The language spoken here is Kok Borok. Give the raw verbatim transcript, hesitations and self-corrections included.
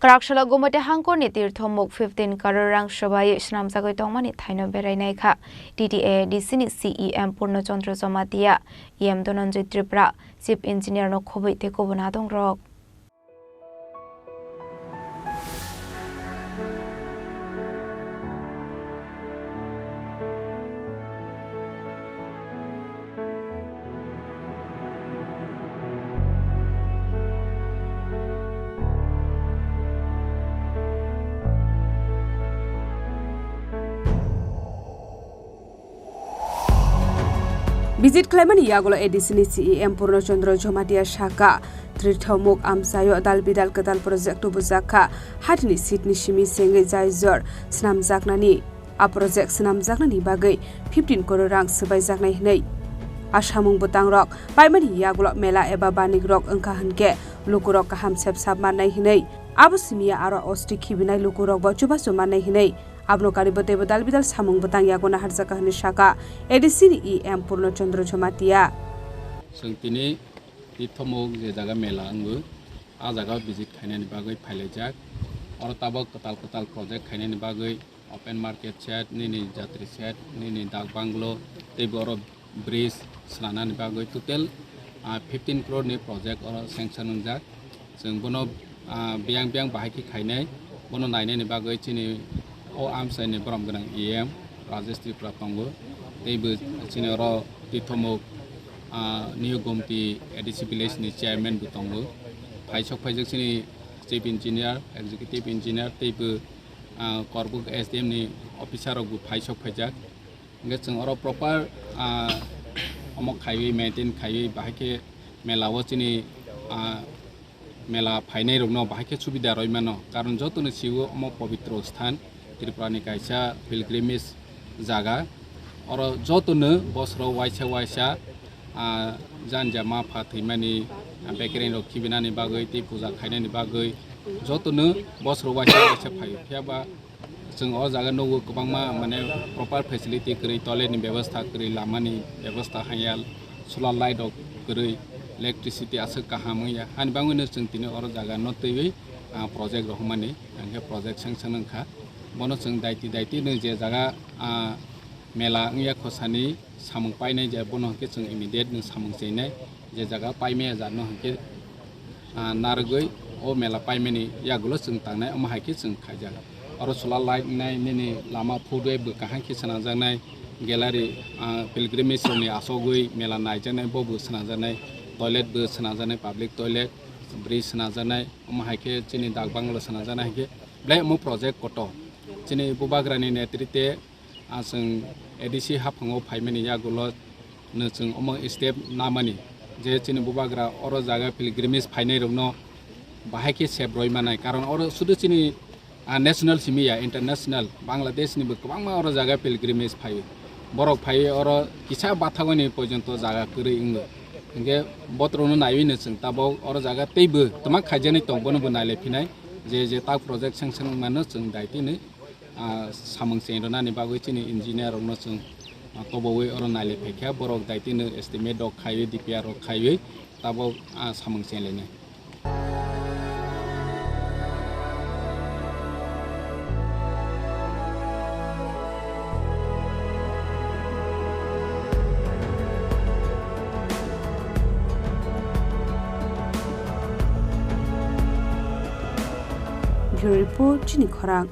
Kwraksalo Gumoti hangkorni tirthomuk fifteen crore rang swbai swnamjagwi tongmani thaino berainai kha T T A D C ni C E M Purno Chandra Jamatia, E M Dhananjay Tripura, Chief Engineer no khobwi tei kubun adongrok. Visit khlaimani yagulo A D C ni C E M Purno Chandra Jamatia sakha, Tirthomuk amchaio dal bidal kwtal project tubujak kha, hatini seat ni simi sengwi jaijor swnamjaknani. A project swnamjaknani bagwi fifteen crore rang swbaijaknai hwnwi. A samung bwtangrok paimani yagulo mela eba banikrok wngkha hwnkhe lukurok kaham sep sap mannai hwnwi. Abo simi ya aro osti khibinai lukurokbo chubachu mannai hwnwi. Abono karwi bo teibo dal bidal samung bwtang yago naharjakha hwnwi sakha A D C ni E M Purno Chandra Jamatia. Chwng tini Tirthomuk je jaga mela wngo, a jaga visit khainani bagwi phailaijak. Oro tabok kwtal kwtal project khainani bagwi open market shed, nini jatri shed, nini dak banglo, teibo oro bridge swnamnani bagwi total, ah, fifteen crore ni project oro sanction wngjak. Chwng bono, ah, biyang biyang bahai khe khainai, bono nainani bagwi chini o amchaini borom gwnang E M Rajesh Tripura tongo, teibo chini oro Tirthomuk, ah, New Gomti A D C village ni chairman bo tongo. Phaisok phaijak chini chief engineer, executive engineer, teibo, ah, Korbuk S D M ni officer rok bo phaisok phaijak. Hingke chwng oro proper, ah, omo khaiwi, maintain khaiwi, bahai khe mela o chini, ah, mela phainai rokno bahai khe subida rwi mano. Karon jotono sio omo pobitro sthan, Tripura ni kaisa pilgrimage jaga. Oro jotono bosoro waisa waisa, ah, janja ma pha thwimani, ah, bekereng rok khibinani bagwi tei puja khainani bagwi jotono bosoro waisa waisa phaio. Phiya ba Chwng o jaga nugo kwbangma, mane, proper facility kwrwi, toilet ni bebostha kwrwi, lama ni bebostha hanya, solar light rok kwrwi, electricity aswk kaham wngya. Hani bagwino chwng tini oro jaga no twiwi, ah, project rohormani, hingke project sanction wngkha. Bono chwng daiti daiti no je jaga, ah, mela wngya khosani samung painai je bono hingke chwng immediate no samung chenai, je jaga paimaya jat no hingke, ah, narwgwi o mela paimani yagulo chwng tangnai, omo hai khe chwng khaijak. Oro solar light wngnai, nini lama footway bo kaham khe swnamjaknai, gallery, ah, pilgrimage rokni asogwi mela naijaknai, bo bo swnamjaknai, toilet bo swnamjaknai, public toilet, bridge swnamjaknai, omo hai khe chini dak bangalo swnamjaknai hai khe belai omo project kotor. Chini Bubagrani netrite, ah, chwng A D C haphango phaimani yagulo no chwng omo step namani je chini Bubagra oro jaga pilgrimage phainai rokno bahai khe sep roi manai, karon oro sudu chini, ah, national simi ya, international, Bangladesh ni bo kwbangma oro jaga pilgrimage phaio. Borok phaiwi oro kisa bathagoni porjonto jaga kwrwi wngo. Hingke botrokno naiwi no chwng tabok oro jaga teibo twma khaijaknai tong, bono bo nailai phinai, je je tak project sanction wngmano chwng daitino ah, samung cheng rwnani bagwi chini engineer rokno chwng, ah, tobowi oro nailai phaikha, borok daitino estimate rok khaiwi, D P R rok khaiwi tabok, ah, samung cheng lainai. Bureau Report, Chini Khorang.